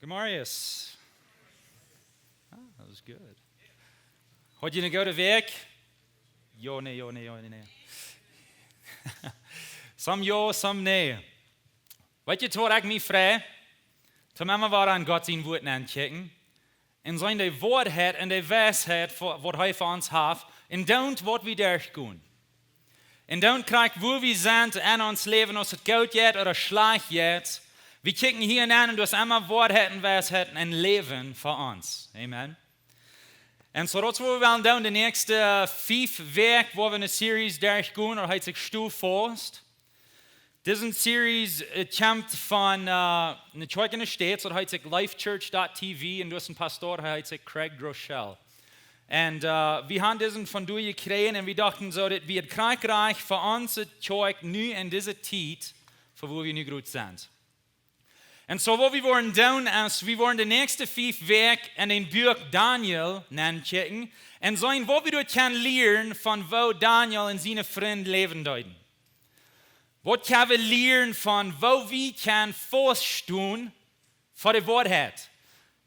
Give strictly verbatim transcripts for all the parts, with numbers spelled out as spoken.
Gemarius. Ah, that was good. Haud jie eene goode Wäakj? Jo, nä, jo, nä, jo, nä, nä. Some jo, some nä. Weetst du waut ekj mie frei? Toom emma wada aun Gott sien Wort auntochecken. Un seenen de Woarheit un de Weisheit, waut hee fa ons haft. Un dan waut wie derchgonen. Un dan krakjt wua wie sent en ons Läwen, aus et goot jeit ooda schlajcht jeit. Wie kjikjen hia aun un doa es emma Woarheit un Weisheit un Läwen fa ons. Amen. Un soo daut es waut wie wellen doonen de näakjste fief Wäakj, wua wie eene Series derchgonen, daut heet sikj Sto faust. Dise Series, äh, kjemt von, äh, eene Kjoakj enne States, daut heet sikj lifechurch dot T V, un doa es een Pastor, hee heet sikj Craig Groeschel. Un, äh, wie haben disen von doa jekjräajen un wie dochten soo, daut wie daut krakjt fa onse Kjoakj nu en dise Tiet, fa wua wie nu jroz sent. Un soo waut wie woaren doonen es, wie woaren de näakjste fief Wäakj en daut Buak Daniel nenkjikjen un seenen waut wie doa kjennen lieren von woo Daniel un siene Frind läwen deeden. Waut kjenn wie lieren von woo wie kjennen fauststonen fa de Woarheit?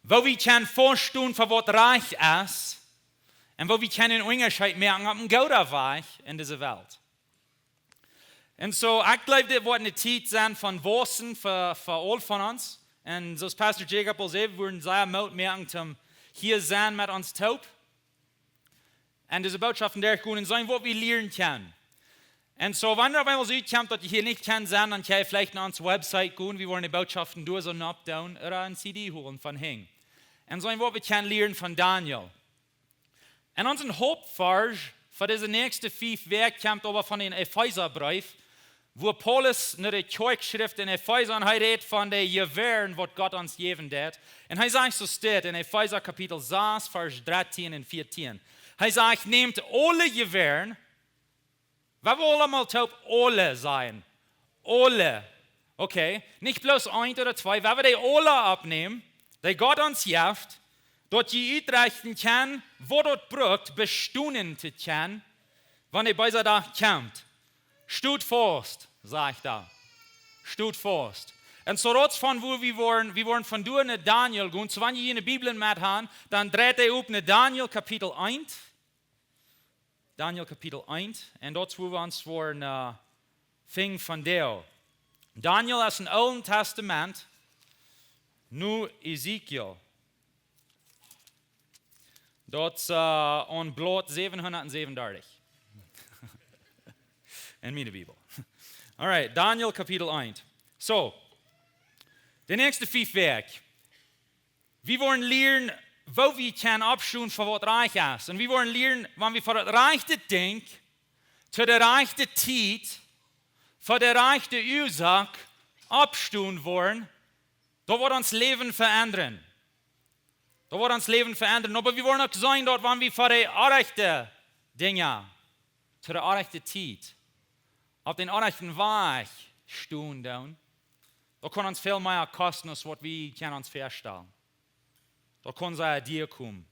Woo wie kjennen fauststonen fa waut rajcht es? Un woo wie kjennen een Unjascheet moaken opp een gooden Wajch en dise Welt? Un soo, ekj jleew, dit woat eene Tiet sennen von wausen fa, fa aul von ons. Un soo aus Pastor Jacob aul säd, wie woaren sea Moot moaken, om hia sennen met ons toop. Un dise Botschaften derchgonen un seenen waut wie lieren kjennen. Un soo, wan daut opp eemol soo kjemt, daut jie hia nich kjennen sennen, dan kjenn jie veleicht no onse Website gonen, wie woaren de Botschaften doa soo nopp doonen, ooda een C D holen von hinjen. Un seenen waut wie kjennen lieren von Daniel. Un onse Hauptvarsch fa dise näakjste fief Wäakj kjemt oba von dän Efeserbreef, wua Paulus no de Kjoakj schrift en Efesa un hee rät von de Jewäaren, waut Gott ons jäwen deed. Un hee sajcht soo steit en Efesa Kapitel sas, Varsch dartieen un vieetieen. Hee sajcht: "Nämt aule Jewäaren." Wie wellen aulemol toop aule sajen. Aule. Okay. Nich bloos eent ooda twee. Wie wellen dee aule oppnämen, dee Gott ons jeft, daut jie utrechten kjennen, waut daut brukt, bestonen to kjennen, wan de beesa Dach kjemt. Stot faust, sajcht hee. Stot faust. Un soo daut es von wua wie woaren, wie woaren von doa no Daniel gonen. Soo wan jie june Bibel met han, dan dreit jie opp no Daniel Kapitel eent. Daniel Kapitel eent. Un daut es wua wie ons woaren, äh, finjen von doa. Daniel es em Oolen Tastament, no Ezekiel. Daut es, äh, aun Blaut säwenhundat säwenundartich. En miene Bibel. Alright, Daniel Kapitel eent. Soo, de näakjste fief Wäakj. Wie woaren lieren, woo wie kjennen oppstonen fa waut rajcht es. Un wie woaren lieren, wan wie fa daut rajchte Dinkj, to de rajchte Tiet, fa de rajchte Uasoak oppstonen woaren, daut woat ons Läwen veendren. Daut woat ons Läwen veendren. Oba wie woaren uk seenen, daut wan wie fa de orrajchte Dinja, to de orrajchte Tiet, opp dän orrajchten Wajch stonen doonen, daut kaun ons väl mea kosten aus waut wie kjennen ons väastalen. Daut kaun sea dia komen.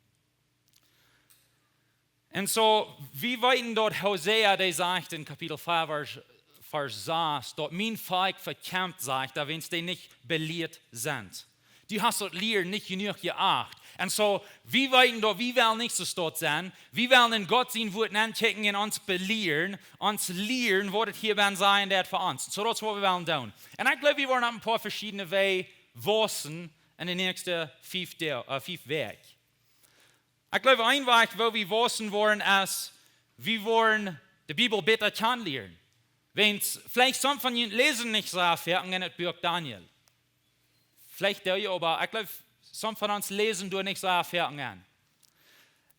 Un soo, wie weeten daut Hosea, dee sajcht en Kapitel vea, Varsch, Varsch sas, daut mien Volkj vekjemt, sajcht hee, wiels dee nich belieet sent. Du hast daut Lieren nich jenuach jeacht. Un soo, wie weeten daut, wie wellen nich soo stolt sennen. Wie wellen en Gott sien Wort nenkjikjen un ons belieren, ons lieren, waut et hia bennen sajen deit fa ons. Soo daut es waut wie wellen doonen. Un ekj jleew, wie woaren opp een poa veschiedne Wäaj wausen en de näakjste fief Doag, äh, fief Wäakj. Ekj jleew, een Wajch, woo wie wausen woaren, es, wie woaren de Bibel bäta kjanen lieren. Wiels, veleicht some von junt läsen nich soo väl en daut Buak Daniel. Veleicht doo jie, oba ekj jleew, some von ons läsen doa nich soo väl en.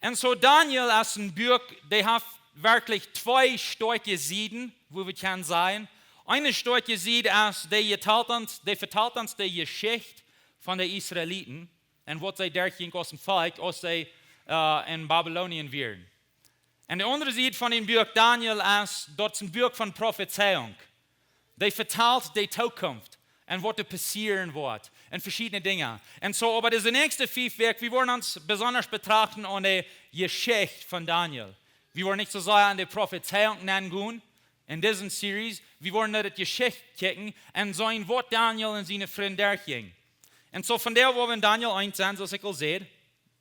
Un soo Daniel es een Buak, dee haft werkjlich twee stoakje Sieden, woo wie kjennen sajen. Eene stoakje Sied es, dee vetalt ons, dee vetalt ons de Jeschicht von de Israeliten. Un waut see derchjinjen aus een Volkj, aus see, äh, en Babylonien wieren. Un de aundre Sied von dän Buak Daniel es, daut es een Buak von Profezeiunk. Dee vetalt de Tookunft un waut doa passieren woat un veschiedne Dinja. Un soo, oba dise näakjste fief Wäakj, wie woaren ons besonda betrachten aun de Jeschicht von Daniel. Wie woaren nich soo sea aun de Profezeiunk nengonen, en dise Series, wie woaren no de Jeschicht kjikjen un seenen, waut Daniel un siene Frind derchjinjen. Un soo vondoag woa wie en Daniel eent sennen, soo aus ekj aul säd.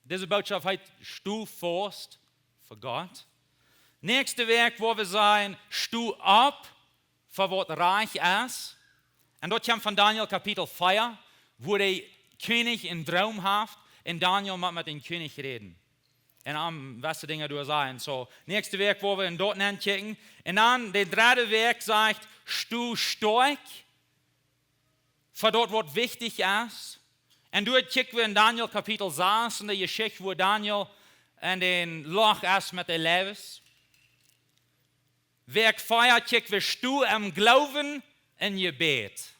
Dise Bootschoft heet: Sto faust fa Gott. Näakjste Wäakj woa wie seenen: Sto opp fa waut rajcht es. Un daut kjemt von Daniel Kapitel vea, wua de Kjennich een Droom haft un Daniel mott met dän Kjennich räden un am wesse Dinja doa sajen. Soo, näakjste Wäakj woa wie en daut nenkjikjen. Un dan de dredde Wäakj sajcht: Sto stoakj fa daut waut wichtich es. Un doa kjikj wie en Daniel Kapitel sas, en de Jeschicht wua Daniel en dän Loch es met de Leiwes. Wäakj vea kjikj wie: Sto em Gloowen un Jebäd.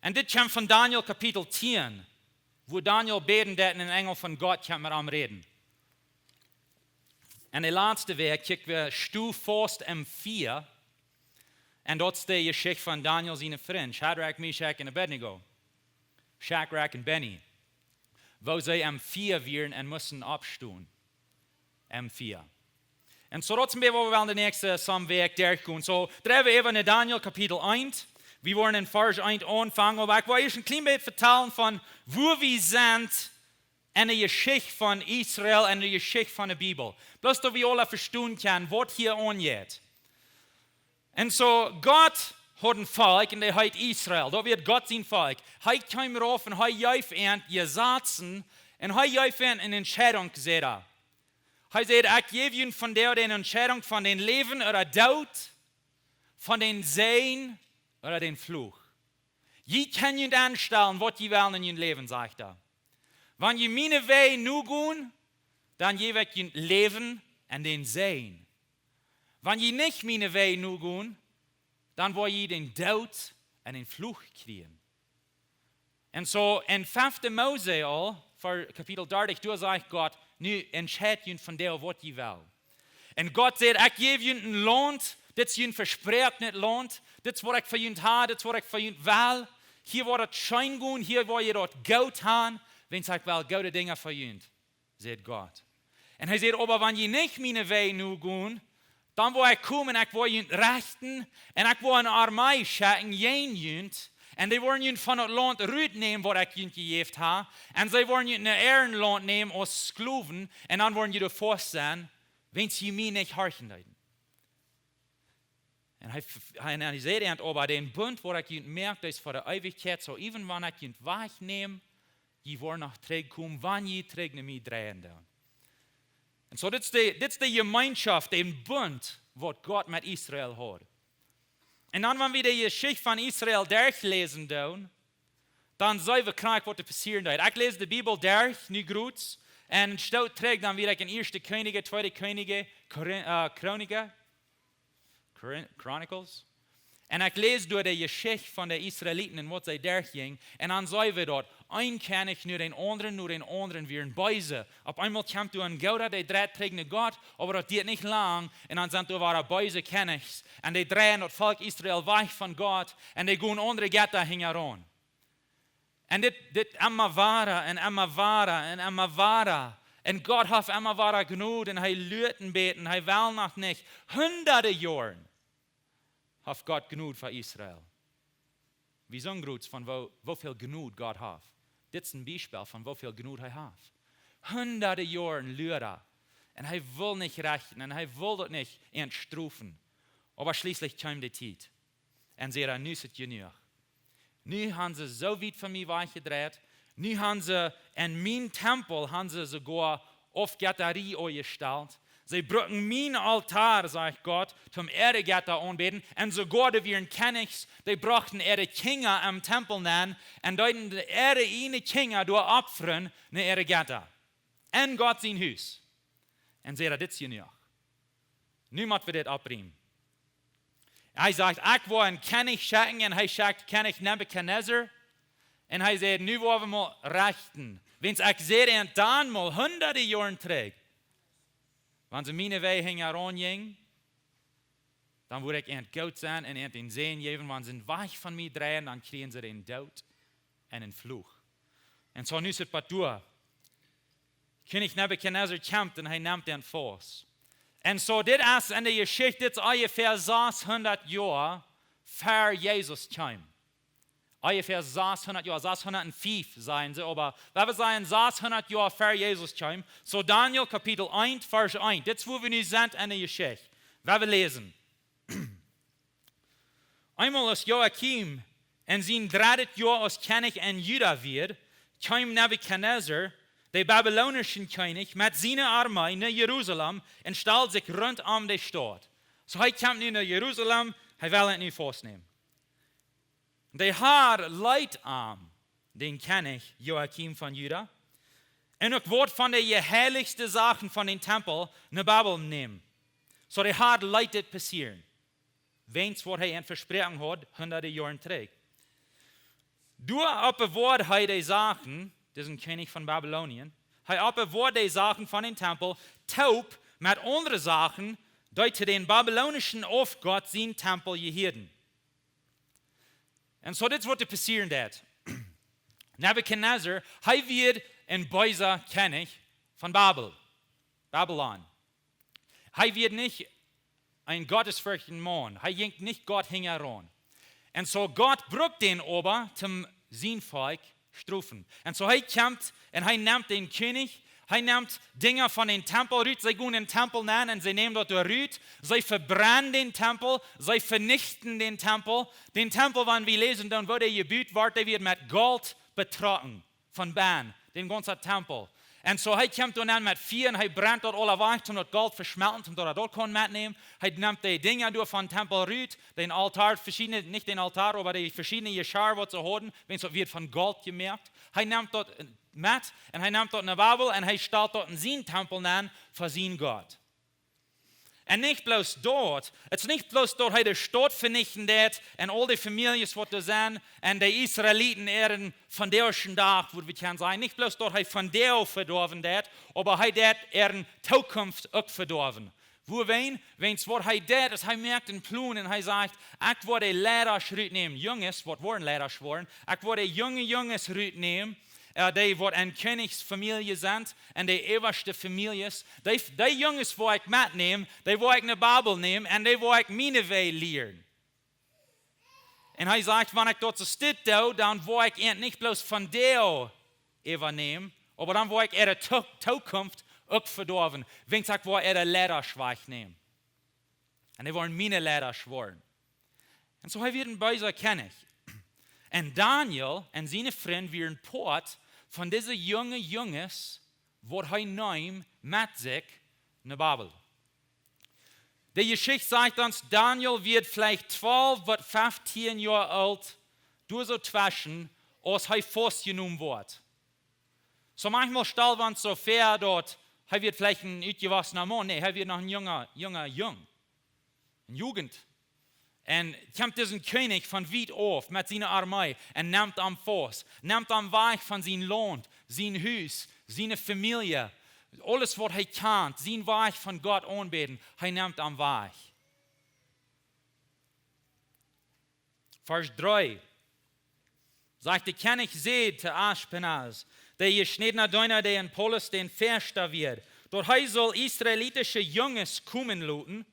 Un dit kjemt von Daniel Kapitel tieen, wua Daniel bäden deed un een Enjel von Gott kjemt met am räden. Un de latste Wäakj kjikj wie: Sto faust em Fia. Un daut es de Jeschicht von Daniel siene Frind, Schadrak, Meschak un Abednego. Schadrak un Benny. Woo see em Fia wieren un musten oppstonen em Fia. Un soo daut es een bät waut wie wellen de näakjste some Wäakj derchgonen. Soo, dreien wie äwa no Daniel Kapitel eent. Wie woaren en Varsch eent aunfangen, oba ekj well ieescht een kjlien bät vetalen von wua wie sent en de Jeschicht von Israel un de Jeschicht von de Bibel. Bloos daut wie aula vestonen kjennen waut hia aunjeit. Un soo, Gott haud een Volkj un dee heet Israel. Daut wia Gott sien Volkj. Hee kjeem rauf un hee jeef an Jesazen un hee jeef an eene Entscheidunk, säd hee. Hee säd: Ekj jäw junt vondoag de Entscheidunk von dän Läwen ooda Doot, von dän Säajen ooda dän Fluch. Jie kjennen junt aunstalen waut jie wellen en jun Läwen, sajcht hee. Wan jie miene Wäaj nogonen, dan jäw ekj junt Läwen un dän Säajen. Wan jie nich miene Wäaj nogonen, dan woa jie dän Doot un dän Fluch kjrieen. Un soo en fefte Mose aul, ver-, Kapitel dartich, doa sajcht Gott: Nu entscheid junt vondoag waut jie wellen. Un Gott säd: Ekj jäw junt een Launt, dit es jun vesproaknet Launt, dit es waut ekj fa junt hab, dit es waut ekj fa junt well. Hia woat et scheen gonen, hia woa jie daut goot haben, wiels ekj well goode Dinja fa junt, säd Gott. Un hee säd: Oba wan jie nich miene Wäaj nogonen, dan woa ekj komen, ekj woa junt rechten, un ekj woa eene Armee schekjen jäajen junt, un dee woaren junt von daut Launt rutnämen waut ekj junt jejäft hab, un see woaren junt no äa Launt nämen aus Sklowen, un dan woaren jie doa faust sennen, wiels jie mie nich horchen deeden. Un hee, hee, un hee säd an, oba dän Bunt waut ekj junt moak, dee es fa de Eewichkjeit, soo äwen wan ekj junt wajchnäm, jie woaren noch trigjkomen, wan jie trigj no mie dreien doonen. Un soo, dit es de, dit es de Jemeenschoft, dän Bunt waut Gott met Israel haud. Un dan, wan wie de Jeschicht von Israel derchläsen doonen, dan seenen wie krakjt waut doa passieren deed. Ekj läs de Bibel derch, nu groots, un stoot trigj, dan wia ekj en Ieeschte Kjennichs, Tweede Kjennichs, Chron-, äh, Chronika, Chron-, Chronicles. Un ekj läs doa de Jeschicht von de Israeliten un waut see derchjinjen. Un dan seenen wie daut een Kjennich no dän aundren, no dän aundren, wia een beesa. Opp eemol kjemt doa een gooda, dee dreit trigj no Gott, oba daut diat nich lang. Un dan sent doa wada beese Kjennichs. Un dee dreien daut Volkj Israel wajch von Gott. Un dee gonen aundre Jetta hinjaraun. Un dit, dit emma wada un emma wada un emma wada. Un Gott haft emma wada Jnod un hee luat een bät un hee well noch nich. Hundade Joaren haft Gott Jnod fa Israel. Wie sent groots von woo, woo väl Jnod Gott haft. Dit es een Biespel von woo väl Jnod hee haft. Hundade Joaren luat hee. Un hee well nich rechten un hee well daut nich enstrofen. Oba schlieslich kjeem de Tiet. Un säd hee: Nu es et jenuach. Nu haben see soo wiet von mie wajchjedreit. Nu haben see en mienen Tempel haben see soogoa Aufjettarie aunjestalt. See brucken mienen Altoa, sajcht Gott, toom äare Jetta aunbäden. Un soogoa doa wieren Kjennichs, dee brochten äare Kjinja em Tempel nenn un deeden äare ieejne Kjinja doa opfren no äare Jetta. En Gott sien Hus. Un säd hee: Dit es jenuach. Nu mott wie dit oppriemen. Hee sajcht: Ekj woa een Kjennich schekjen, un hee schekjt Kjennich Nebukadnezar. Un hee säd: Nu woa wie mol rechten. Wiels ekj säd an dan mol hundade Joaren trigj, wan see miene Wäaj hinjaraun jinjen, dan wudd ekj an goot sennen un an dän Säajen jäwen. Wan see wajch von mie dreien, dan kjrieen see dän Doot un een Fluch. Un soo nu es et boolt doa. Kjennich Nebukadnezar kjemt un hee nemt an faust. Un soo, dit es en de Jeschicht, dit es onjefäa sashundat Joa ver Jesus kjeem. onjefäa sechshundat Joa, sechshundat un fief sajen see, oba wie wellen sajen sechshundat Joa ver Jesus kjeem. Soo Daniel Kapitel eent, Varsch eent. Dit es wua wie nu sent enne Jeschicht. Wie wellen läsen. Eemol aus Joachim en sien dreddet Joa aus Kjennich en Juda wia, kjeem Nebukadnezar, de babylonische Kjennich, met siene Armee no Jerusalem un stald sikj runtom de Staut. Soo hee kjemt nu no Jerusalem, hee well et nu faustnämen. De Har leet am, dän Kjennich Joachim von Juda, un uk waut von de jeheilichste Sachen von dän Tempel no Babel nämen. Soo de Har leet dit passieren. Wäajens waut hee an vesproaken haud, hundade Joaren trigj. Doa oppbewoad hee de Sachen, disen Kjennich von Babylonien, hee oppbewoad de Sachen von dän Tempel, toop met aundre Sachen, dee to dän babylonischen Aufgott sien Tempel jehieeden. Un soo dit es waut passieren deed. Nebukadnezar, hee wia een beesa Kjennich von Babel, Babylon. Hee wia nich een gottesfürchtenda Maun. Hee jinkj nich Gott hinjaraun. Un soo Gott brukt dän oba toom sien Volkj strofen. Un soo hee kjemt un hee nemt dän Kjennich, hee nemt Dinja von dän Tempel rut, see gonen en dän Tempel nenn un see nämen daut doa rut, see vebrennen dän Tempel, see venichten dän Tempel. Dän Tempel, wan wie läsen dan, woo dee jebut wort, dee wia met Golt betrocken, von bennen, dän gaunzen Tempel. Un soo hee kjemt doa nenn met Fia un hee brent daut aula wajch, toom daut Golt veschmelten, toom daut hee daut kunn metnämen. Hee nemt de Dinja doa vom Tempel rut, dän Altar, veschiedne, nich dän Altar, oba de veschiedne Jescherr waut see hauden, wäajens daut wia von Golt jemoakt. Hee nemt daut met un hee nemt daut no Babel un hee stalt daut en sien Tempel nenn fa sien Gott. Un nich bloos daut, et es nich bloos daut hee de Staut venichten deed un aul de Famieljes waut doa sent un de Israeliten äaren vondoagschen Dach, woo wie kjennen sajen, nich bloos daut hee vondoag vedoawen deed, oba hee deed äare Tookunft uk vedoawen. Wuawäajen? Wäajens waut hee deed es, hee moakt een Plon un hee sajcht: "Ekj woa de Leidasch rutnämen, Junges, waut woaren Leidasch woaren, ekj woa de junge Junges rutnämen, äh, dee waut en Kjennichsfamielje sent, en de äwaschte Famieljes, dee, dee Junges woa ekj metnämen, dee woa ekj no Babel nämen un dee woa ekj miene Wäaj lieren." Un hee sajcht: "Wan ekj daut soo doo, dan woa ekj an nich bloos vondoag äwanämen, oba dan woa ekj äare To-, Tookunft uk vedoawen, wäajens ekj woa äare Leidasch wajchnämen. Un dee woaren miene Leidasch woaren." Un soo hee wia een beesa Kjennich. Un Daniel un siene Frind wieren Poat von dise junge Junges, waut hee neem met sikj no Babel. De Jeschicht sajcht ons, Daniel wia veleicht twalf bat feftieen Joa oolt, doa soo tweschen, aus hee faustjenomen wort. Soo maunchmol stal wie ons soo väa, daut hee wia veleicht een utjewossna Maun. Nä, hee wia noch een junga, junga Jung, een Jugend. Un kjemt disen Kjennich von wiet auf met siene Armee un nemt am faust, nemt am wajch von sien Launt, sien Hus, siene Famielje, aules waut hee kjant, sien Wajch von Gott aunbäden, hee nemt am wajch. Varsch dree sajcht: De Kjennich säd to Aschpenaz, de jeschnädna Deena, dee en Paulus dän Väaschta wia, daut hee sull israelitische Junges komen loten,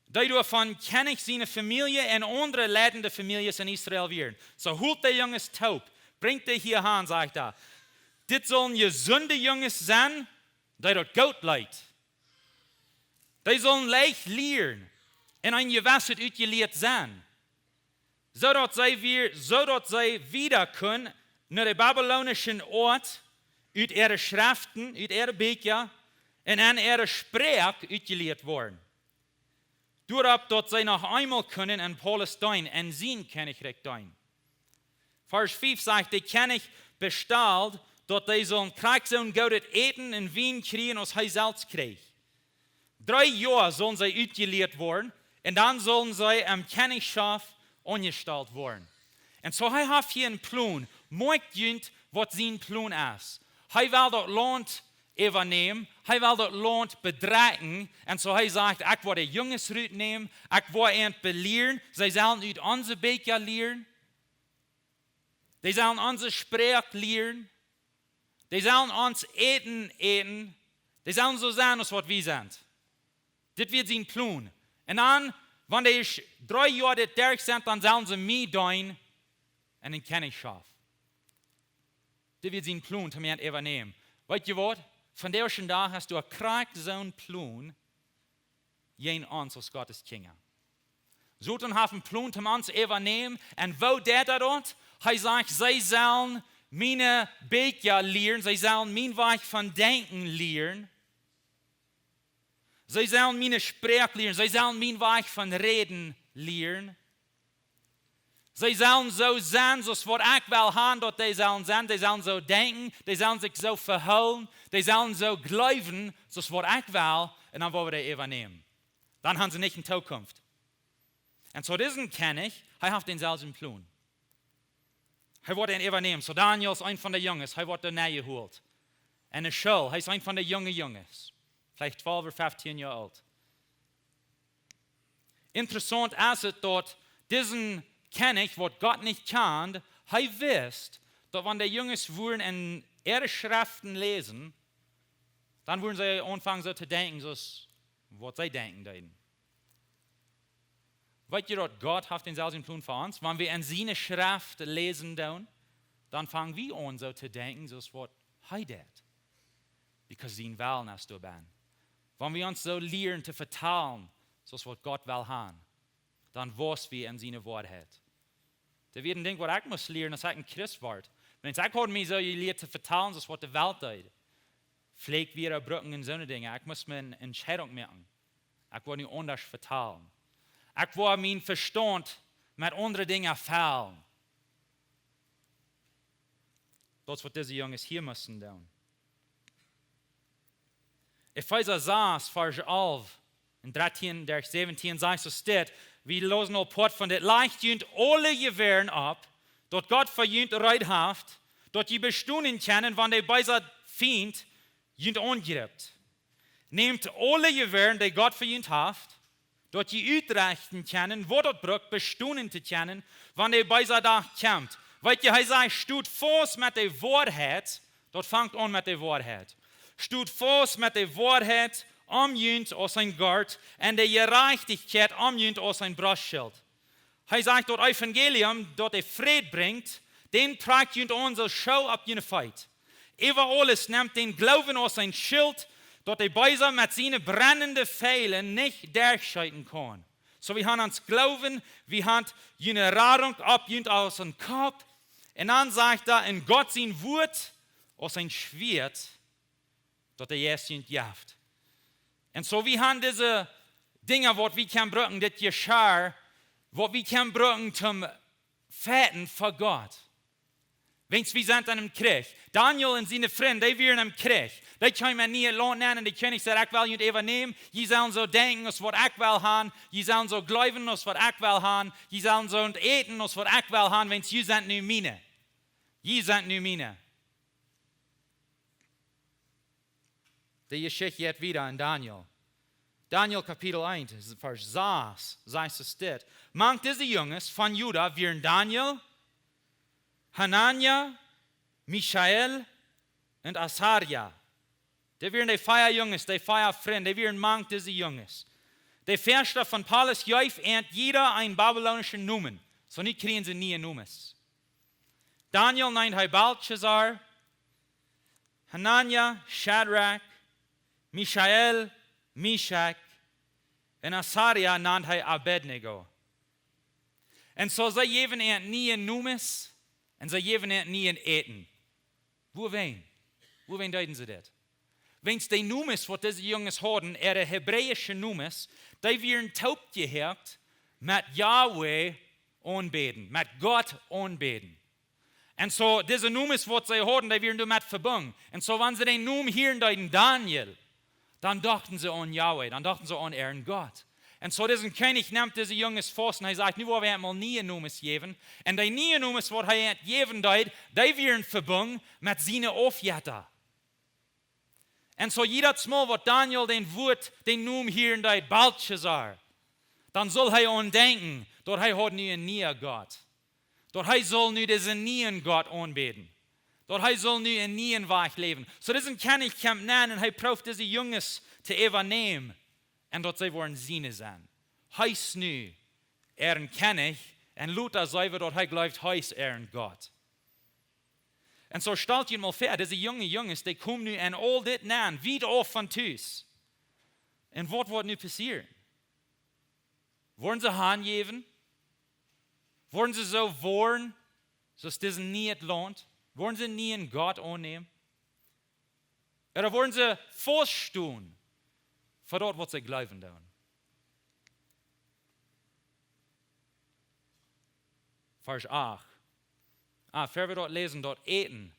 dee doa von Kjennich siene Famielje un aundre leidende Famieljes en Israel wieren. Soo, holt de Junges toop, brinjt dee hia han, sajcht hee. Dit sullen jesunde Junges sennen, dee daut goot leet. Dee sullen leicht lieren un een jewesset utjelieet sennen, soo daut see wia-, soo daut see wieda kunnen no de babylonische Oat ut äare Schreften, ut äare Bieekja un en äare Sproak utjelieet woaren, doaropp daut see noch eemol kunnen en Paulus deenen, en sien Kjennichrikj deenen. Varsch fief sajcht: De Kjennich bestald, daut dee sullen krakjt soon goodet Äten un Wien kjrieen aus hee selfst kjrieech. Dree Joa sullen see utjelieet woaren un dan sullen see em Kjennichshoff aunjestalt woaren. Un soo hee haft hia een Plon. Moakjt junt, waut sien Plon es. Hee well daut Launt äwanämen, hee well daut Launt bedrekjen. Un soo hee sajcht: "Ekj woa de Junges rutnämen, ekj woa an belieren, see sellen ut onse Bieekja lieren, dee sellen onse Sproak lieren, dee sellen ons Äten äten, dee sellen soo sennen aus waut wie sent." Dit wia sien Plon. Un dan, wan dee sch-, dree Joa dit derch sent, dan sellen see mie deenen en de Kjennichschoft. Dit wia sien Plon, toom an äwanämen. Weetst waut? Vondoag dän Dach hast du krakjt soon Plon jäajen ons aus Gottes Kjinja. Soton haft een Plon, toom ons äwanämen. Un woo deit hee daut? Hee sajcht: "See sellen miene Bieekja lieren, see sellen mienen Wajch von denkjen lieren. See sellen miene Sproak lieren, see sellen mienen Wajch von räden lieren. See sellen soo sennen, soo aus waut ekj well haben, daut dee sellen sennen. Dee sellen soo denkjen, dee sellen sikj soo vehoolen, dee sellen soo jleewen, soo aus waut ekj well." Un dan woa wie dee äwanämen. Dan haben see nich eene Tookunft. Un soo dise Kjennich, hee haft dänselwjen Plon. Hee woat an äwanämen. Soo Daniel es eena von de Junges, hee woat doa nenjeholt. Un hee es, hee es eena von de junge Junges. Veleicht twalf ooda feftieen Joa oolt. Interessaunt es et, daut dise Kjennich, waut Gott nich kjand, hee wist, daut wan de Junges wudden en äare Schreften läsen, dan wudden see aunfangen soo to denkjen, soo aus waut see denkjen deeden. Weetst du daut Gott haft dänselwjen Plon fa ons? Wan wie en siene Schreft läsen doonen, dan fangen wie aun soo to denkjen, soo aus waut hee deed. Because sien Wellen es doabennen. Wan wie ons soo lieren to vetalen, soo aus waut Gott well haben, dan wauss wie en siene Woarheit. Daut wia een Dinkj, waut ekj must lieren, aus ekj een Christ wort. Wan ekj haud mie soo jelieet to vetalen, soo aus waut de Welt deed. Veleicht wia brucken en soone Dinja. Ekj must mie eene Entscheidunk moaken. Ekj woa nu aundasch vetalen. Ekj woa mienen Vestaunt met aundre Dinja fellen. Daut es waut dise Junges hia musten doonen. Efeesa sas, Varsch alf un dartieen derch säwentieen sajcht soo dit, wie läsen aul Poat von dit: "Lajcht junt aule Jewäaren opp, daut Gott fa junt reed haft, daut jie bestonen kjennen, wan de beese Fient junt aunjript. Nämt aule Jewäaren, dee Gott fa junt haft, daut jie utrechten kjennen, waut daut brukt, bestonen to kjennen, wan de beese Dach kjemt." Weetst du, hee sajcht: "Stot faust met de Woarheit." Daut fangt aun met de Woarheit. "Stot faust met de Woarheit om junt aus een Gurt un de Jerajchtichkjeit om junt aus een Brostschilt." Hee sajcht, daut Evangelium, daut de Fräd brinjt, dän trakjt junt aun soo aus Schoo opp june Feet. Äwa aules nemt dän Gloowen aus een Schilt, daut de Beese met siene brennende Fielen nich derchscheeten kaun. Soo, wie haben ons Gloowen, wie haben june Radunk opp junt aus een Kopp. Un dan sajcht hee, un Gott sien Wuat aus een Schwieet, daut de Jeist junt jeft. Un soo, wie haben dise Dinja, waut wie kjennen brucken, dit Jeschicht, waut wie kjennen brucken toom fighten fa Gott. Wan wie sent en een Kjrich. Daniel un siene Frind, dee wieren em Kjrich. Dee kjeemen en een nieet Launt aun un de Kjennich säd: "Ekj well junt äwanämen. Jie sellen soo denkjen aus waut ekj well haben. Jie sellen soo jleewen aus waut ekj well haben. Jie sellen soo äten aus waut ekj well haben, wan jie sent nu miene. Jie sent nu miene." De Jeschicht jeit wieda en Daniel. Daniel Kapitel eent, Varsch sas, sajcht soo dit: "Mank dise Junges von Juda wieren Daniel, Hanania, Mischajel un Asarja." Dit wieren de fia Junges, de fia Frind, dee wieren mank dise Junges. De Fieescht von Palaust jeef an jieda een babiloonischen Nomen. Soo nu kjrieejen see niee Nomes. Daniel neend hee Baltschasar, Hanania, Schadrak, Mischajel, Mischak, un Asarja neend hee Abednego. Un soo see jeewen an niee Nomes, un see jeewen an niee Äten. Wuarom? Wuarom deeden see dit? Wan de Nomes, waut dise Junges hauden, äare hebräische Nomes, dee wieren toopjehakt met Yahweh aunbäden, met Gott aunbäden. Un soo, dise Nomes, waut see hauden, dee wieren doamet vebungen. Un soo, wan see dän Nomen hieren deeden Daniel, dan dochten see aun Yahweh, dan dochten see aun äaren Gott. Un soo, dise Kjennich nemt dise Junges faust un hee sajcht: "Nu woa wie an mol niee Nomes jäwen." Un de niee Nomes, waut hee an jäwen deed, dee wieren vebungen met siene Aufjetta. Un soo, jiedet Mol, waut Daniel dän Wuat, dän Nomen hieren deed, Baltschasar, dan sull hee aun denkjen, daut hee haud nu een nieen Gott. Daut hee sull nu disen nieen Gott aunbäden. Daut hee sull nu een nieen Wajch läwen. Soo, dise Kjennich kjemt aun un hee prooft dise Junges to äwanämen. Un daut see woaren siene sennen. Hee es nu äaren Kjennich Un lota see wie daut hee jleeft, hee es äa Gott. Un soo stalt junt mol väa, dise junge Junges, dee komen nu en aul dit nenn, wiet auf von Tus. Un waut woat nu passieren? Woaren see hanjäwen? Woaren see soo woaren, soo aus dise niee Launt? Woaren see nieen Gott aunnämen? Ooda woaren see fauststonen fa daut, waut see jleewen doonen? Varsch acht. Ah, ver wie daut läsen, daut Äten.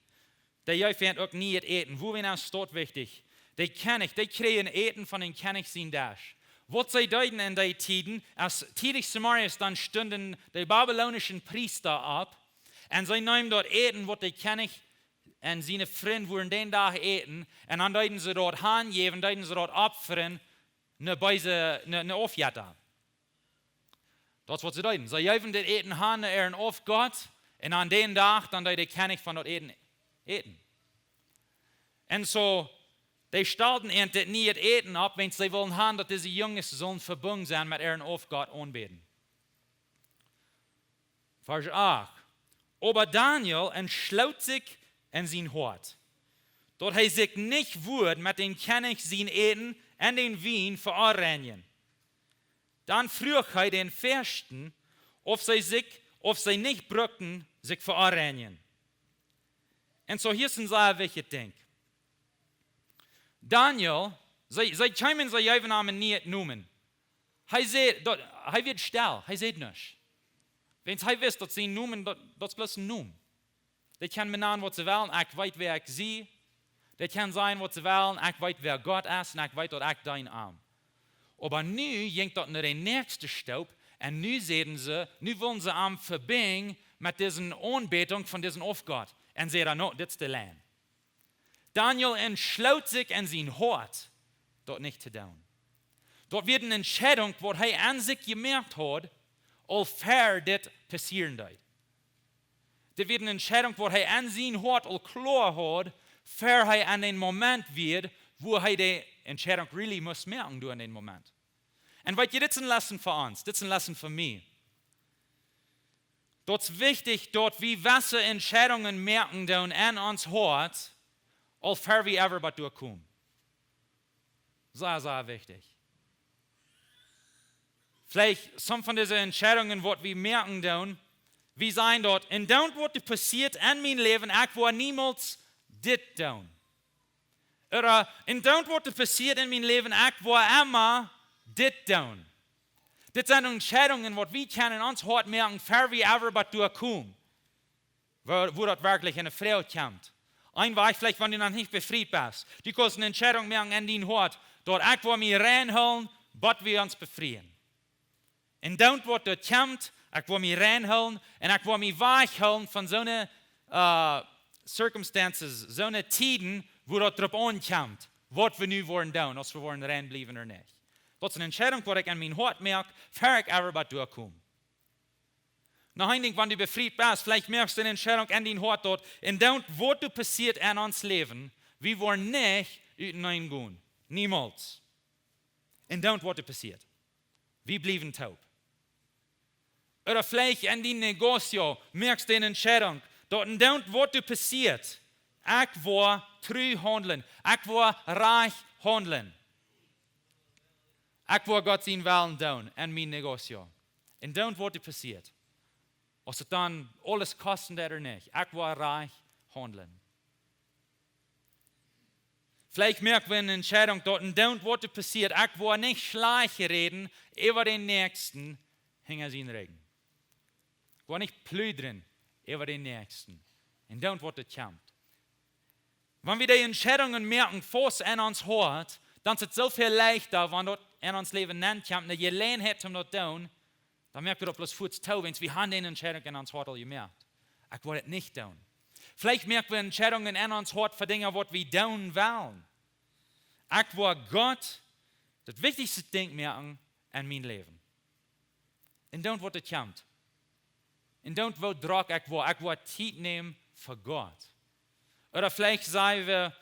Dee jeef an uk niee Äten. Wuarom es daut wichtich? De Kjennich, dee kjrieejen Äten von dän Kjennich sien Desch. Waut see deeden en dee Tieden, aus tiedich zemorjes, dan stunden de babilonische Priesta opp un see neemen daut Äten, waut de Kjennich un siene Frind wudden dän Dach äten, un dan deeden see daut hanjäwen, deeden see daut opfren, ne beese, ne, ne Aufjetta. Daut es, waut see deeden. See jeewen daut Äten han no äaren Aufgott, un aun dän Dach, dan deed de Kjennich von daut Äten äten. Un soo, dee stalden an dit niee Äten opp, wiels see wullen han, daut dise Junges sullen vebungen sennen met äaren Aufgott aunbäden. Varsch acht. Oba Daniel entschloot sikj en sien Hoat, daut hee sikj nich wudd met dän Kjennich sien Äten un dän Wien veonreinjen. Dan fruach hee dän Fürsten, auf see sikj, auf see nich bruckten sikj veonreinjen. Un soo, hia es een sea wichtjet Dinkj. Daniel, see, see kjeemen, see jeewen am een nieen Nomen. Hee säd, daut, hee wort stell, hee säd nuscht. Wiels hee wist, daut sien Nomen, daut, daut es bloos een Nomen. Dee kjennen mie nanen, waut see wellen, ekj weet, wäa ekj sie. Dee kjennen sajen, waut see wellen, ekj weet, wäa Gott es, un ekj weet, daut ekj deen am. Oba nu jinkj daut no de näakjste Stoop, un nu säden see, nu wullen see am vebinjen met dise Aunbädunk von disen Aufgott. Un säden: "No, dit es de Lien." Daniel entschloot sikj en sien Hoat, daut nich to doonen. Daut wia eene Entscheidunk, waut hee aun sikj jemoakt haud, aul ver dit passieren deed. Dit wia eene Entscheidunk, waut hee en sien Hoat aul kloa haud, ver hee aun dän Moment wia, wua hee de Entscheidunk really must moaken, doa en dän Moment. Un weet jie, dit es eene Leson fa ons, dit es eene Leson fa mie. Daut es wichtich, daut wie jewesse Entscheidungen moaken doonen en ons Hoat, aul ver wie ever bat doa komen. Sea, sea wichtich. Veleicht some von dise Entscheidungen, waut wie moaken doonen, wie sajen daut: "En daut, waut passieet en mien Läwen, ekj woa niemols dit doonen." Ooda: "En daut, waut passieet en mien Läwen, ekj woa emma dit doonen." Dit sent Entscheidungen, waut wie kjennen en ons Hoat moaken, ver wie ever bat doa komen, wua, wua daut werkjlich en Froag kjemt. Een Wajch veleicht, wan du noch nich befriet best. Du kaust eene Entscheidunk moaken en dien Hoat, daut: "Ekj woa mie rein hoolen, bat wie ons befrieen." En daut, waut doa kjemt, ekj woa mie rein hoolen un ekj woa mie wajch hoolen von soone, äh, circumstances, soone Tieden, wua daut doaropp aunkjemt, waut wie nu woaren doonen, auf wie woaren rein bliewen ooda nich. Daut es eene Entscheidunk, waut ekj en mien Hoat moak, ver ekj ever bat doa kom. Noch een Dinkj, wan du befriet best, veleicht moakst du eene Entscheidunk en dien Hoat, daut: "En daut, waut passieet en ons Läwen, wie woaren nich uteneen gonen. Niemols. En daut, waut passieet, wie bliewen toop." Ooda veleicht en dien Negocio moakst du eene Entscheidunk, daut: "En daut, waut passieet, ekj woa tru haundlen, ekj woa rajcht haundlen. Ekj woa Gott sienen Wellen doonen en mien Negocio. En daut, waut passieet, auf et dan aules kosten deit ooda nich, ekj woa rajcht haundlen." Veleicht moak wie eene Entscheidunk, daut: "En daut, waut passieet, ekj woa nich schlajcht räden äwa dän Näakjsten hinja sienen Rigjen. Ekj woa nich pludren äwa dän Näakjsten." En daut, waut kjemt. Wan wie dee Entscheidungen moaken, faust en ons Hoat, dan es et soo väl leichta, wan daut en ons Läwen nenkjemt, eene Jeläajenheit om daut to doonen, dan moak wie daut bloos fuaz too, wiels wie haben dee Entscheidunk en ons Hoat aul jemoakt. Ekj woa et nich doonen. Veleicht moak wie Entscheidungen en ons Hoat fa Dinja, waut wie doonen wellen. Ekj woa Gott daut wichtichste Dinkj moaken en mien Läwen. En daut, waut kjemt. En daut, woo drock ekj woa, ekj woa Tiet nämen fa Gott. Ooda veleicht saj wie: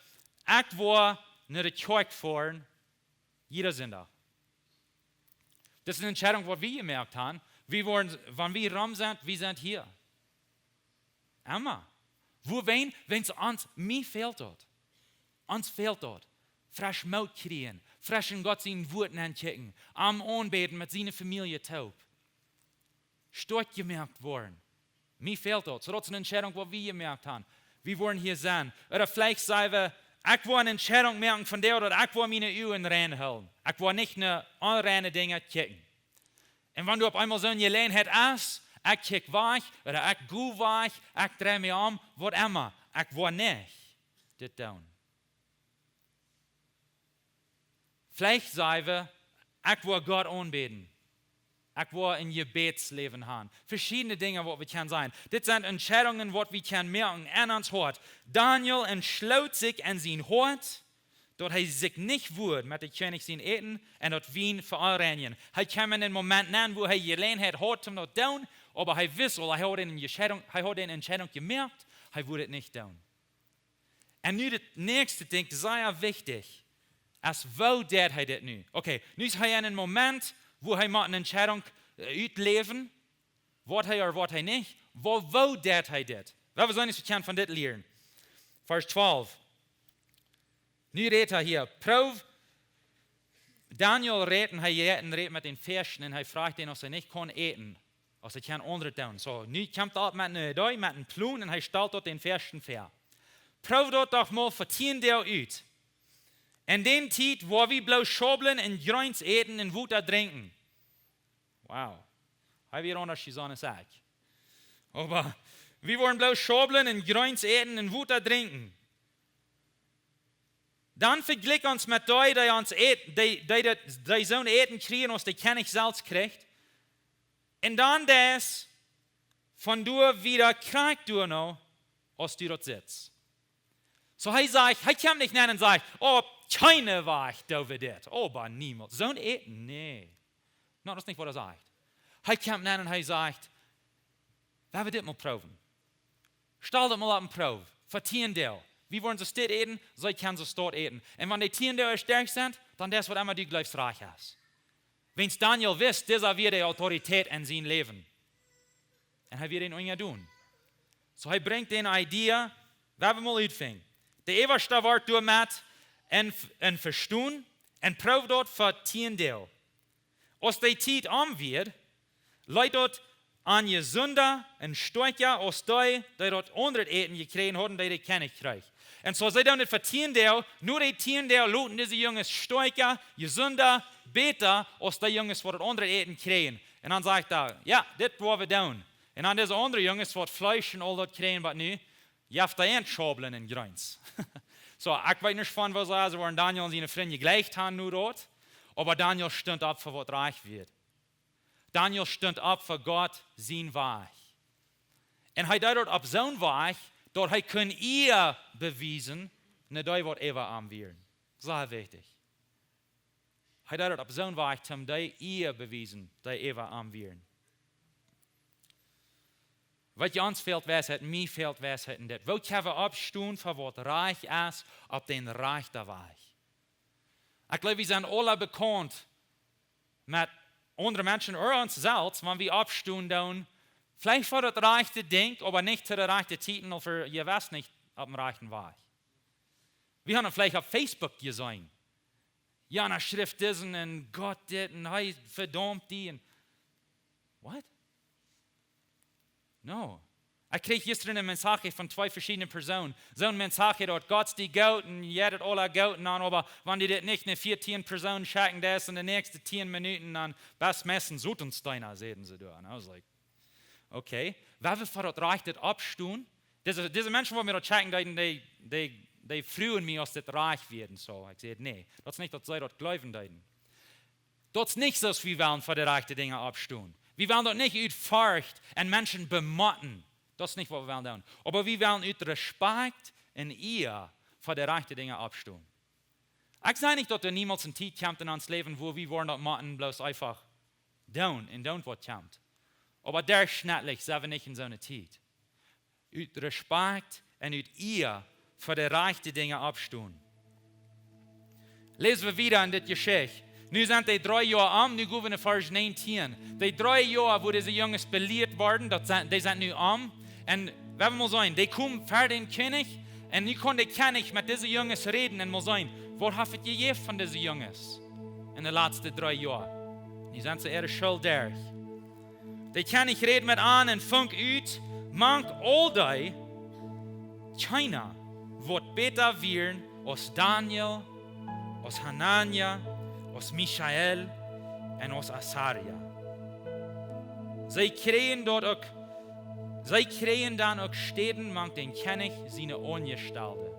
"Ekj woa no de Kjoakj foaren, jieda Sindach." Daut es eene Entscheidunk, waut wie jemoakt haben, Wie woaren, wan wie rom sent, wie sent hia. Emma. Wuarom? Wiels ons, mie fält daut. Ons fält daut. Fresch Moot kjrieen, fresch en Gott sien Wuat nenkjikjen, am aunbäden met siene Famielje toop. Stoakj jemoakt woaren. Mie fält daut. Soo daut es eene Entscheidunk, waut wie jemoakt haben. Wie woaren hia sennen. Ooda veleicht saj wie, ekj woa eene Entscheidunk moaken von dee, daut ekj woa miene Uagen rein hoolen. Ekj woa nich no onreine Dinja kjikjen. Un wan du opp eemol soone Jeläajenheit hast, ekj kjikj wajch, ooda ekj go wajch, ekj drei mie om, waut emma, ekj woa nich dit doonen. Veleicht saj wie, ekj woa Gott aunbäden. Ekj woa een Jebädsläwen haben. Veschiedne Dinja, waut wie kjennen sajen. Dit sent Entscheidungen, waut wie kjennen moaken en ons Hoat. Daniel entschloot sikj en sien Hoat, daut hee sikj nich wudd met dän Kjennich sien Äten un daut Wien veonreinjen. Hee kjeem en een Moment nenn, wua hee Jeläajenheit haud om daut to doonen, oba hee wist aul, hee haud eene Entscheidunk, hee haud eene Entscheidunk jemoakt, hee wudd et nich doonen. Un nu daut näakjste Dinkj, sea wichtich, es, woo deit hee dit nu? Okay, nu es hee en een Moment, wua hee mott eene Entscheidunk, äh, utläwen, woat hee ooda woat hee nich, woo, woo deit hee dit? Well wie seenen, waut wie kjennen von dit lieren. Varsch twalf. Nu rät hee hia, proow, Daniel rät un hee jeit un rät met dän Fiesten un hee fruach dän, aus hee nich kunn äten, aus hee kjeene aundre doonen. Soo, nu kjemt hee opp met eene Idee, met een Plon un hee stalt daut dän Fiesten väa. Proow daut doch mol fa tieen Doag ut. En dän Tiet woa wie bloos Schaublen un Jreens äten un Wota drinkjen. Wow. Hee wia aundasch aus ekj. Oba wie woaren bloos Schaublen un Jreens äten un Wota drinkjen. Dan vejlikj ons met dee, dee ons ät-, dee, dee, dee, dee soon Äten kjrieen aus de Kjennich selfst kjricht. Un dan daut von doa wieda krakjt doano, aus du daut sitst. Soo hee sajcht, hee kjemt nich nenn un sajcht, oh, kjeene Wajch, doo wie dit. Oba niemols. Soon Äten, nä. No, daut es nich, waut hee sajcht. Hee kjemt nenn un hee sajcht, wie woaren dit mol proowen. Stal daut mol opp eene Proow. Fa tieen Doag. Wie woaren soo stell äten, soo kjenn wie soo stell äten. Un wan dee tieen Doag derch sent, dan daut, waut emma du jleefst rajcht es. Wiels Daniel wist, dis wia de Autoritäet en sien Läwen. Un hee wia dän unjadon. Soo hee brinjt dee Idee, wie woaren mol utfinjen. De Äwaschta woat doamet en, en vestonen un proow daut fa tieen Doag. Aus dee Tiet om wia, leet daut aun jesunda un stoakja aus dee, dee daut aundre Äten jekjräajen hauden, dee de Kjennich kjrieech. Un soo see doonen et fa tieen Doag, no dee tieen Doag loten dise Junges stoakja, jesunda, bäta aus dee Junges, waut daut aundre Äten kjrieejen. Un dan sajcht hee, jo, dit woa wie doonen. Un dan dise aundre Junges, waut Fleesch un aul daut kjrieejen, waut nu, jeft hee an Schaublen un Jreens. Soo, ekj weet nich von woo see, see woaren Daniel un siene Frind jejlikjt haben nu doa, oba Daniel stunt opp fa waut rajcht wia. Daniel stunt opp fa Gott sien Wajch. Un hee deed daut opp soon Wajch, daut hee kunn Ea bewiesen no dee, waut äwa am wieren. Sea wichtich. Hee deed daut opp soon Wajch, om dee Ea bewiesen, dee äwa am wieren. Waut ons fält Weisheit, mie fält Weisheit en dit. Woo kjenn wie oppstonen fa waut rajcht es opp dän rajchten Wajch? Ekj jleew, wie sent aule bekaunt met aundre Menschen ooda ons selfst, wan wie oppstonen doonen, veleicht fa daut rajchte Dinkj, oba nich to de rajchte Tiet, ooda jie weeten nich opp dän rajchten Wajch. Wie haben veleicht opp Facebook jeseenen. Jo, dan schrift dise un Gott dit un hee vedaumt dee un, what? No. Ekj kjrieech jistren een Mensaje von twee veschiedne Persoonen. Soon Mensaje daut Gott es die goot un jie daut aula goot un dan, oba wan du dit nich no vieetieen Persoonen schekjen deist en de näakjste tieen Minuten, dan best meist een Sotensteena, säden see doa. And I was like, okay. Woa wie fa daut rajchte oppstonen? Dise, dise Menschen, waut mie daut schekjen deeden, dee, dee, dee fruagen mie, aus dit rajcht wia un soo. Ekj säd, nä, daut es nich, daut see daut jleewen deeden. Daut es nich soo, aus wie wellen fa de rajchte Dinja oppstonen. Wie wellen daut nich ut Forcht un Menschen bemotten. Daut es nich, waut wie wellen doonen. Oba wie wellen ut Respakjt un Ea fa de rajchte Dinja oppstonen. Ekj saj nich, daut doa niemols eene Tiet kjemt en ons Läwen, wua wie woaren daut motten bloos eefach doonen un doonen, waut kjemt. Oba derchschnittlich sent wie nich en soone Tiet. Ut Respakjt un ut Ea fa de rajchte Dinja oppstonen. Läs wie wieda en dit Jeschicht. Nu sent dee dree Joa om, nu go wie no Varsch näajentieen. Dee dree Joa, wua dise Junges belieet worden, daut sent, dee sent nu om. Un wie wellen mol seenen, dee komen ver dän Kjennich. Un nu kaun de Kjennich met dise Junges räden un mol seenen, waut haft et jejäft von dise Junges en de latste dree Joa? Nu sent see äare School derch. De Kjennich räd met an un funk ut, mank aul dee, kjeena, waut bäta wieren aus Daniel, aus Hanania, aus Michael un aus Asaria. See kjrieejen daut uk, see kjrieejen dan uk Städen mank dän Kjennich siene Aunjestalde.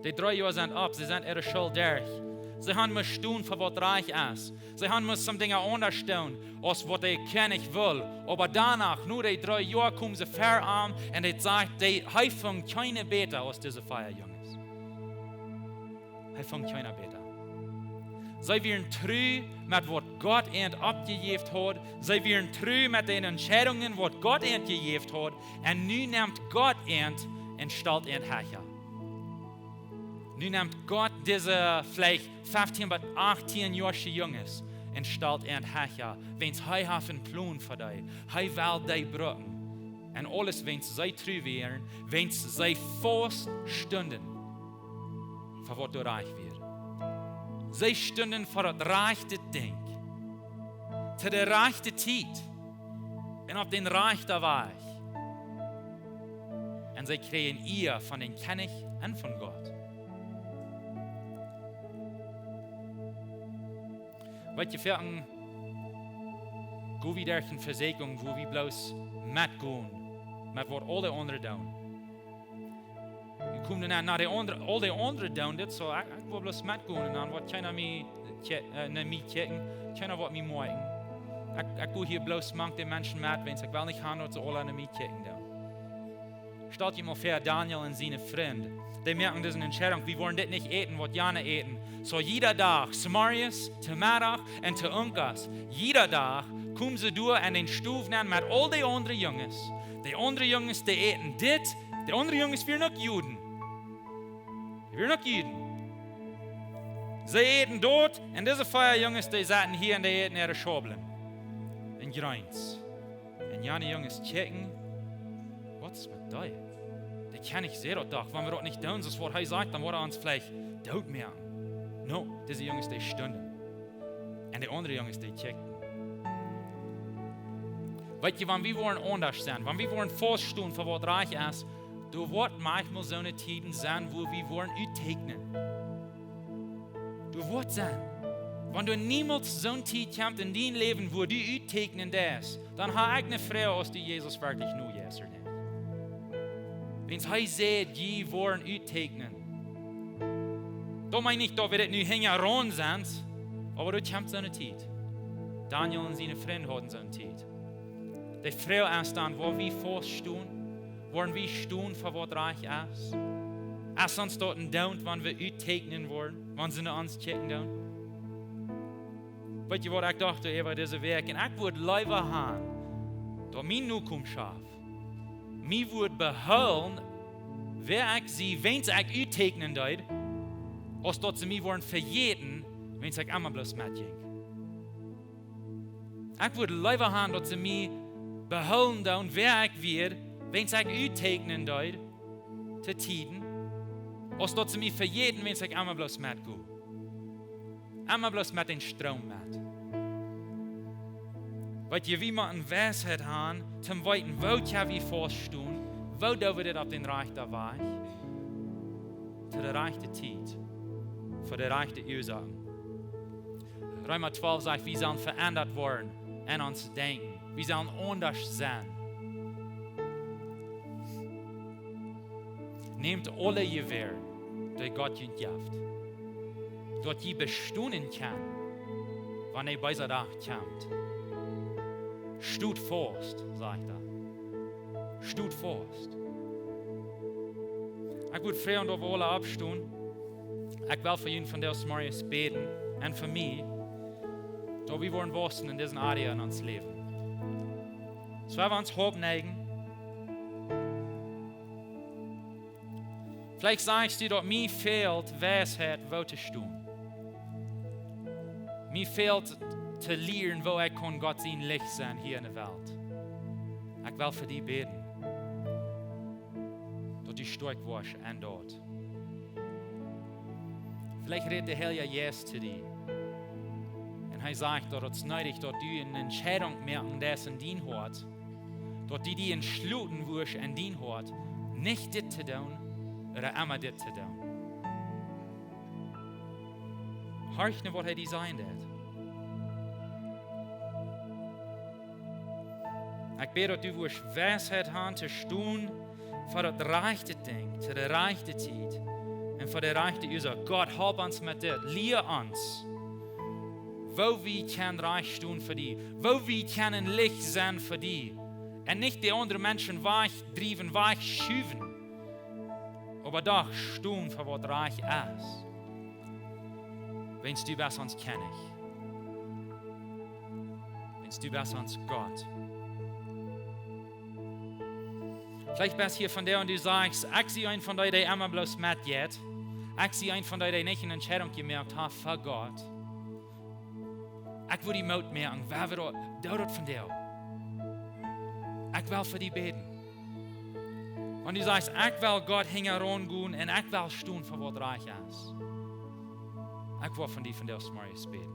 Dee dree Joa sent opp, see sent äare School derch. See han must doonen fa waut rajcht es. See han must some Dinja aundasch doonen aus waut de Kjennich wull. Oba doano, no dee dree Joa, komen see ver am un et sajcht, dee, hee funk kjeena bäta aus dise vea Junges. Hee funk kjeena bäta. See wieren tru met waut Gott an oppjejäft haud. See wieren tru met de Entscheidungen, waut Gott an jejäft haud. Un nu nemt Gott an un stalt an hecha. Nu nemt Gott dise veleicht feftieen bat achtieen Joasche Junges un stalt an hecha, wiels hee haft een Plon fa dee. Hee well dee brucken. Un aules, wiels see tru wieren, wiels see faust stunden fa waut doa rajcht wia. See stunden fa daut rajchte Dinkj, to de rajchte Tiet un opp dän rajchten Wajch. Un see kjrieejen Iea von dän Kjennich un von Gott. Weet jie, foaken go wie derch eene Vesäakjunk, wua wie bloos metgonen met waut aul de aundre doonen. Wie komen dan no de aundre, aul de aundre doonen dit, soo, ekj, ekj well bloos metgonen un dan woat kjeena mie kje-, äh, no mie kjikjen, kjeena woat mie moakjen. Ekj, ekj go hia bloos mank de Menschen met, wiels ekj well nich han, daut see aula no mie kjikjen doonen. Stalt junt mol väa, Daniel un siene Frind, dee moaken dise Entscheidunk, wie woaren dit nich äten, waut jane äten. Soo jieda Dach, zemorjes, to Meddach un to Owent, jieda Dach komen see doa en dän Stow nenn met aul de aundre Junges. De aundre Junges, dee äten dit, de aundre Junges wieren uk Juden. Dee wieren uk Juden. See äten daut, un dise vea Junges, dee saten hia un dee äten äare Schaublen un Jreens. Un jane Junges kjikjen, waut es met dee? Dee kaun nich seenen daut doch, wan wie daut nich doonen, soo aus waut hee sajcht, dan woat hee ons veleicht doot moaken. No, dise Junges, dee stunden. Un de aundre Junges, dee kjikjten. Weet jie, wan wie woaren aundasch sennen, wan wie woaren faust stonen fa waut rajcht es, doa woat maunchmol soone Tieden sennen, wua wie woaren utteakjnen. Doa woat sennen. Wan doa niemols soone Tiet kjemt en dien Läwen, wua du utteakjnen deist, dan hab ekj eene Froag, aus du Jesus werkjlich nu jeist, ooda nich. Wiels hee säd, jie woaren utteakjnen. Daut meent nich, daut wie dit nu hinjaraun sent, oba doa kjemt soone Tiet. Daniel un siene Frind hauden soone Tiet. De Froag es dan, woa wie faust stonen? Woaren wie stonen fa waut rajcht es? Es ons daut een Doont, wan wie utteakjnen woaren, wan see no ons kjikjen doonen? Weet jie waut ekj docht äwa dise Wäakj? Un ekj wudd leewa han, daut miene Nokomschoft mie wudd behoolen, wäa ekj sie, wiels ekj utteakjnen deed, aus daut see mie woaren vejäten, wiels ekj emma bloos metjinkj. Ekj wudd leewa han, daut see mie behoolen doonen, wäa ekj wia, wiels ekj utteakjnen deed, to Tieden, aus daut see mie vejäten, wiels ekj emma bloos metgo. Emma bloos met dän Stroom met. Weet jie, wie motten Weisheit han, toom weeten, woo kjenn wie faust stonen, woo doo wie dit opp dän rajchten Wajch, to de rajchte Tiet, fa de rajchte Uasoaken. Reema twalf sajcht, wie sellen veendat woaren en ons Denkjen. Wie sellen aundasch sennen. Nämt aule Jewäaren, dee Gott junt jeft, daut jie bestonen kjennen, wan de beesa Dach kjemt. Stot faust, sajcht hee. Stot faust. Ekj wudd froagen, daut wie aule oppstonen. Ekj well fa junt vondoag zemorjes bäden un fa mie, daut wie woaren waussen en dise Area en ons Läwen. Soo, wan wie ons Haupt neijen. Veleicht sajchst du, daut mie fält Weisheit, woo to stonen. Mie fält to lieren, woo ekj kaun Gott sien Licht sennen hia enne Welt. Ekj well fa die bäden, daut du stoakj woascht enn daut. Veleicht rät de Heilja Jeist to die. Un hee sajcht, daut et needich es, daut du eene Entscheidunk moaken deist enn dien Hoat. Daut du die entschluten woascht enn dien Hoat, nich dit to doonen, ooda emma dit to doonen. Horch no, waut hee die sajen deit. Ekj bäd, daut du woascht Weisheit haben to stonen fa daut rajchte Dinkj, to de rajchte Tiet un fa de rajchte Uasoak. Gott, help ons met dit. Lia ons, woo wie kjennen rajcht stonen fa die, woo wie kjennen Licht sennen fa die. Un nich de aundre Menschen wajchdriewen, wajchschuwen, oba doch stonen fa waut rajcht es. Wiels du best ons Kjennich. Wiels du best ons Gott. Veleicht best du hia vondoag un du sajchst: "Ekj sie eena von dee, dee emma bloos met jeit. Ekj sie eena von dee, dee nich eene Entscheidunk jemoakt haft fa Gott." Ekj well die Moot moaken, wäa wie daut, doo daut vondoag. Ekj well fa die bäden. Wan du sajchst: "Ekj well Gott hinjaraun gonen un ekj well stonen fa waut rajcht es." Ekj well fa die vondoag zemorjes bäden.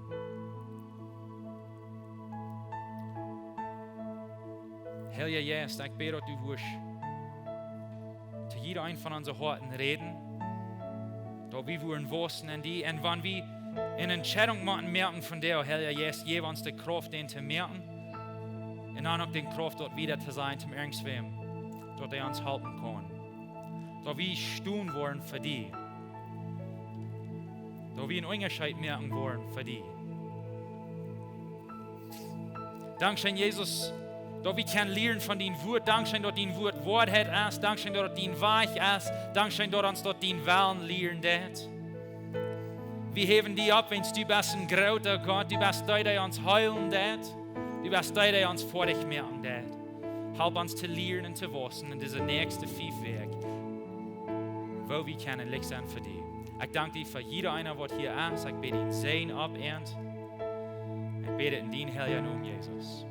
Heilja Jeist, ekj bäd, daut du woascht to jieda eenen von onse Hoaten räden, daut wie woaren wausen enn die. Un wan wie eene Entscheidunk motten moaken vondoag, Heilja Jeist, jeff ons de Krauft, dän to moaken. Un dan uk de Krauft, daut wieda to sajen to irjentwäm, daut hee ons halpen kaun. Daut wie stonen woaren fa die. Daut wie eenen Unjascheet moaken woaren fa die. Dankscheen, Jesus, daut wie kjennen lieren von dien Wuat. Dankscheen, daut dien Wuat Woarheit es. Dankscheen, daut et dien Wajch es. Dankscheen, daut ons daut dien Wellen lieren deit. Wie häwen die opp, wiels du best een groota Gott. Du best dee, dee ons heelen deit. Du best dee, dee ons foadich moaken deit. Help ons to lieren un to wausen enn dise näakjste fief Wäakj, woo wie kjennen Licht sennen fa die. Ekj dank die fa jieda eena, waut hia es. Ekj bäd dien Säajen opp an. Ekj bäd et enn dien heilja Nomen, Jesus.